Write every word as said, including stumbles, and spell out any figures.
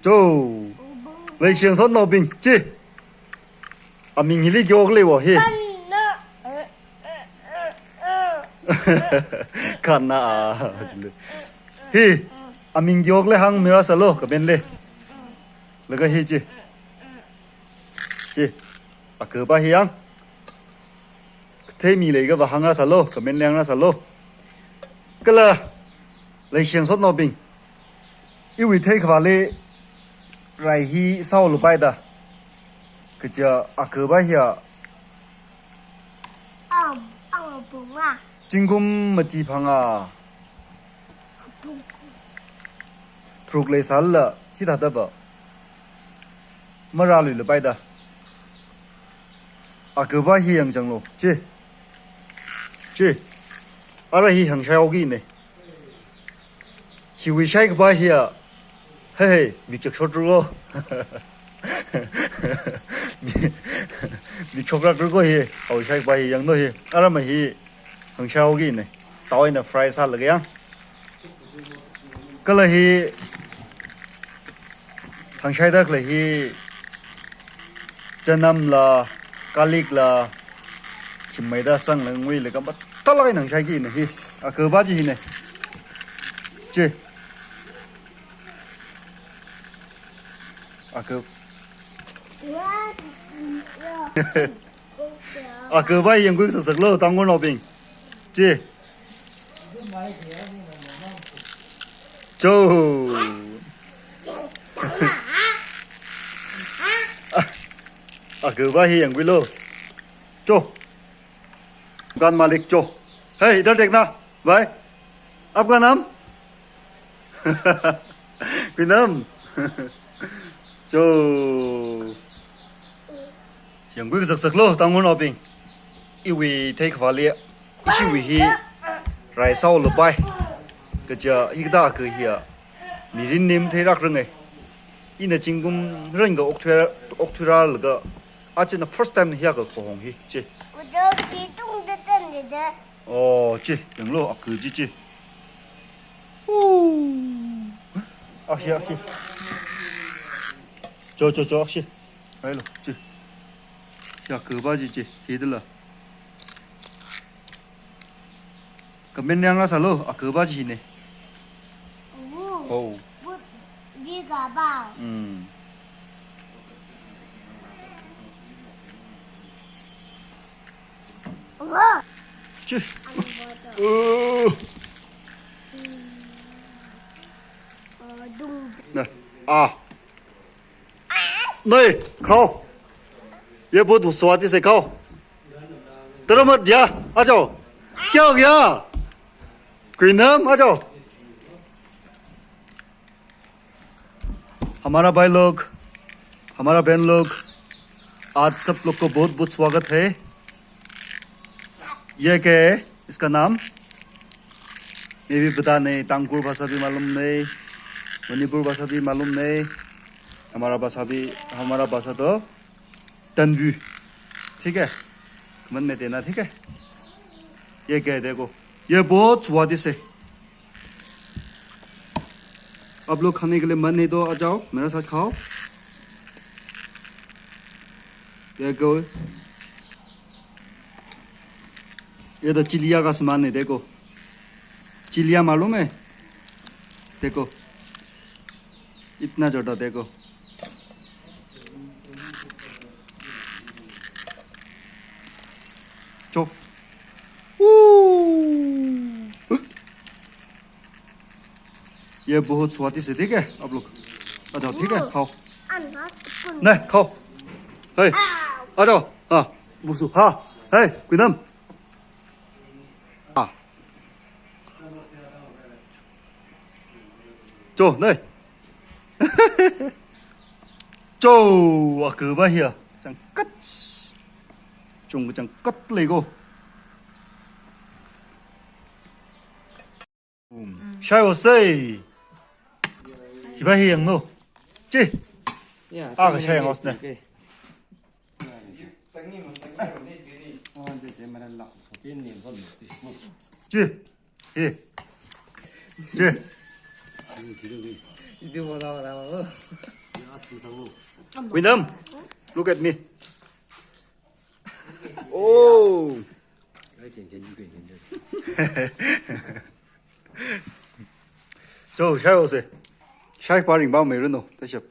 Cho. Leishiang sotnaobing, chi. Aming hili kyo khalei wo hi. Kana a. Hi. Aming kyo khalei hāngmira sālu, comment li. Laga hi chi. Chi. Akaba hi yang. Theimi leiakha va hāngra sālu, comment li hāngra sālu. Kala, leishiang sotnaobing. Iwui theikhavāli rai hi sāhaolu paida. Kaja akaba hiya. Am, am, bunga. Zingkum mati phangā. Tharuk leisālala, hithāda va. Marāluilu paida. Akaba hi yangchanglu. Chi. Chi. Ara hi hāngshaihaoki ne. Hiwui shaikaba hiya. Hei, hei, mik chakshot ruko. Mik, mik chokrak ruko hi. Hiwui shaikaba hi yanglu hi. Ara ma hi hāngshaihaoki ne. Tao eina fry sālaga yang. Kala hi, hāngshaida khalei hi, chanamla, garlicla, khimmeida sangla nguilaga mathālāk eina hāngshaiki ne hi. Akaba chi hi ne. Chi. Aka-, akaba hi yangkhui saksaklu, Tangkhulnaobing. Chi. Cho. Akaba hi yangkhuilu. Cho. दुकान मालिक, cho. Hey, इधर देखना, भाई. आपका नाम? Kuinam. Cho. Yangkhui saksaklu, Tangkhulnaobing. Iwui theikhavāli, ishiwui hi rai sāhaolu pai. Kaja hikathā akha hiya. Mirin nim theirak rang e. Ina zingkum rang akha okthuira, okthuiralaga. Achina first time hiya kahong hi, chi. Udo chi tungda tan de de. Oh, chi, yanglu, akha chi, chi. Ooh. Akshi, akshi. Cho, cho, cho, akshi. Hai lo, chi. Akaba chi, chi. Hithāla. Comment yang rāsālu, akaba chi ne. Ooh. Oh. But, di ka ba. Hmm. Wow. Chi. Oh. Na. Ah. नहीं, खाओ। ये बहुत स्वादिष्ट है, खाओ। तेरा मत दिया, आ जाओ। क्या हो गया? Kuinam, आ जाओ। हमारा भाई लोग, हमारा बहन लोग, आज सब लोग को बहुत बहुत स्वागत है। ये क्या है? इसका नाम मैं भी पता नहीं, तांगखुल भाषा भी मालूम नहीं, मणिपुर भाषा भी मालूम नहीं, हमारा भाषा भी, हमारा भाषा तो तंदू, ठीक है, मन में देना, ठीक है। ये क्या है, देखो, ये बहुत स्वादिष्ट है। आप लोग खाने के लिए मन है तो आ जाओ, मेरा साथ खाओ। देखो, ये तो चिलिया का सामान है, देखो। चिलिया मालूम है? देखो, इतना ज़्यादा, देखो। चुप। ये बहुत स्वादिष्ट है, ठीक है, आप लोग आ जाओ, ठीक है, खाओ। नहीं, खाओ। हे, आ जाओ। हाँ, बुसु, हाँ, हे, Kuinam। हाँ। Cho, नहीं। Cho, akaba hiya. Changkat. Chung changkat lei ko. Shai ho sei. Hiba hi yanglu. Chi. Ah, ka shai ngos ne. Chi. Hi. Chi. Video wala wala. Guinam, look at me. Oh. So, shai ose. Shai paring ba mai runo, tashap.